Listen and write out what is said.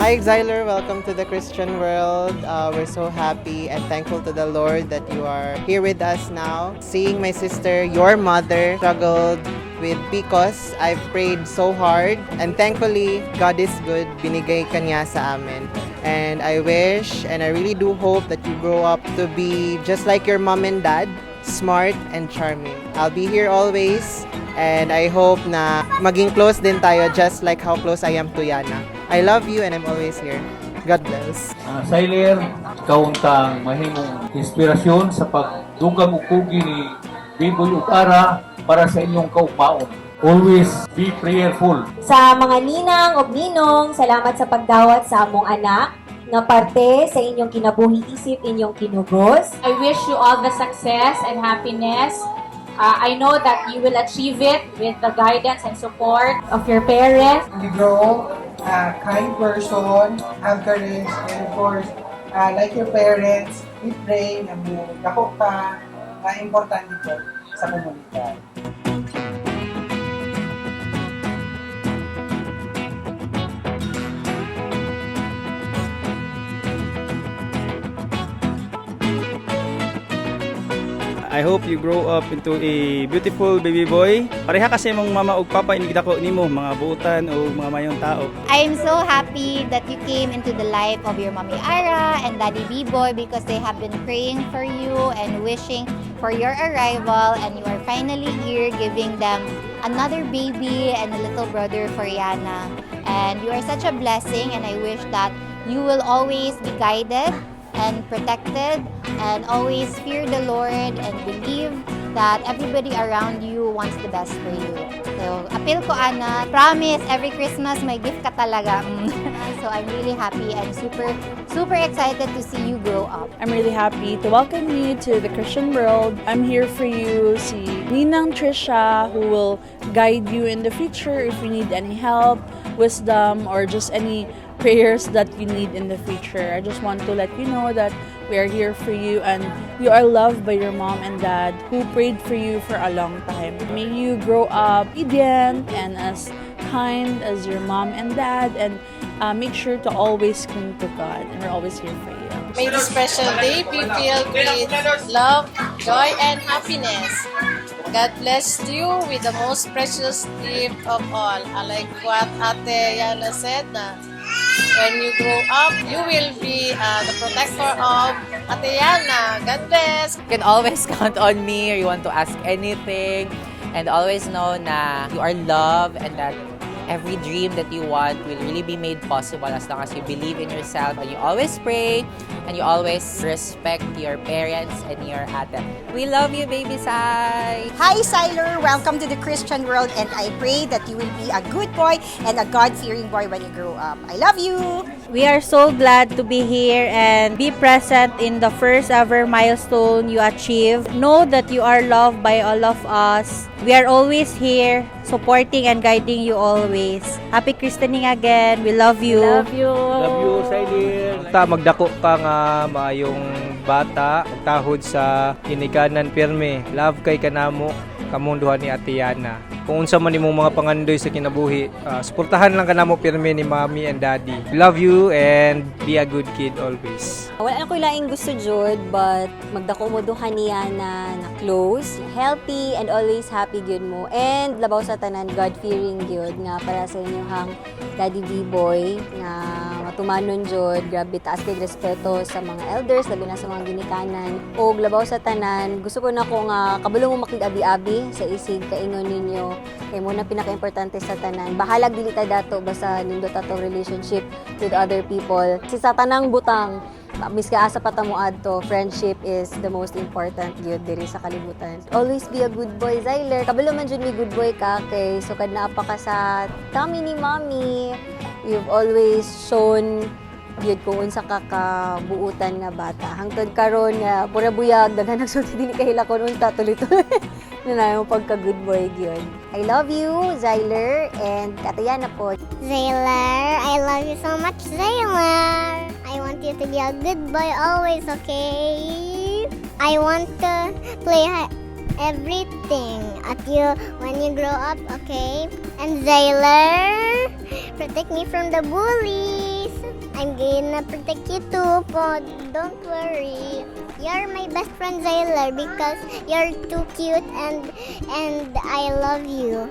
Hi, Xyler. Welcome to the Christian world. We're so happy and thankful to the Lord that you are here with us now. Seeing my sister, your mother, struggled with PCOS, I've prayed so hard and thankfully, God is good. Binigay ka niya sa amin. And I wish and I really do hope that you grow up to be just like your mom and dad, smart and charming. I'll be here always and I hope na maging close din tayo just like how close I am to Yana. I love you and I'm always here. God bless. Siler, ikaw untang mahimong inspirasyon sa pagdugang og kugi ni Biboy ug Ara para sa inyong kaugmaon. Always be prayerful. Sa mga ninang ug ninong, salamat sa pagdawat sa among anak nga parte sa inyong kinabuhi isip inyong kinugos. I wish you all the success and happiness. I know that you will achieve it with the guidance and support of your parents. You grow a kind person, have courage, and of course, like your parents, we pray na mo dako ka na importante po sa komunidad. I hope you grow up into a beautiful baby boy. Pareha kasi mong mama ug papa inigdako nimo mga buutan o mga mayong tao. I'm so happy that you came into the life of your Mommy Ara and Daddy B-Boy because they have been praying for you and wishing for your arrival, and you are finally here giving them another baby and a little brother for Yana. And you are such a blessing, and I wish that you will always be guided and protected and always fear the Lord and believe that everybody around you wants the best for you. So, apil ko, Ana. Promise, every Christmas may gift ka talaga. So, I'm really happy and super, super excited to see you grow up. I'm really happy to welcome you to the Christian world. I'm here for you, si Ninang Trisha, who will guide you in the future if you need any help, wisdom, or just any prayers that you need in the future. I just want to let you know that we are here for you and you are loved by your mom and dad who prayed for you for a long time. May you grow up obedient and as kind as your mom and dad, and make sure to always cling to God, and we're always here for you. May this special day be filled with love, joy, and happiness. God bless you with the most precious gift of all. I like what Ate Yana said na when you grow up, you will be the protector of Ate Yana. God bless! You can always count on me or you want to ask anything, and always know na you are loved and that every dream that you want will really be made possible as long as you believe in yourself and you always pray and you always respect your parents and your ate. We love you, baby Sai! Hi, Siler! Welcome to the Christian world, and I pray that you will be a good boy and a God-fearing boy when you grow up. I love you! We are so glad to be here and be present in the first ever milestone you achieve. Know that you are loved by all of us. We are always here supporting and guiding you always. Happy christening again. We love you. Love you. Love you, Siler. Ta magdako ka nga maayong bata, tahod sa ginikanan pirmi. Love kay kanamo kamong duha ni Ate Yana. Kung unsa man imong mga pangandoy sa kinabuhi, suportahan lang kanamo pirmi ni Mommy and Daddy. Love you and be a good kid always. Wala na ko laing gusto jud, but magdako mo duha niya na close, healthy and always happy gyud mo. And labaw sa tanan, God-fearing gyud nga para sa inyong Daddy B-boy nga matumanon jud, grabe taas kay respeto sa mga elders, labi na sa mga ginikanan. Og labaw sa tanan, gusto ko na ko nga kabalo mo makig-abi-abi sa isig kaingon ninyo kay mo na pinaka-importante sa tanan. Bahalag dili ta dato basta nindot atong relationship with other people. Si sa tanang butang, miski asa pa ta mo adto, friendship is the most important gyud diri sa kalibutan. Always be a good boy, Zyler. Kabalo man jud mi good boy ka kay sukad naa pa ka sa tummy ni mommy. You've always shown gyud kung unsa ka kabuutan nga bata. Hangtod karon nga pura buyag, daghan nagsulti dili kay hilakon unta tuloy-tuloy. Na yung pagka good boy gyud. I love you, Zyler, and Ate Yana po. Zayler, I love you so much, Zayler. I want you to be a good boy always, okay? I want to play everything at you when you grow up, okay? And Zayler, protect me from the bullies. I'm gonna protect you too, po. Don't worry. You're my best friend, Zyler, because you're too cute and I love you.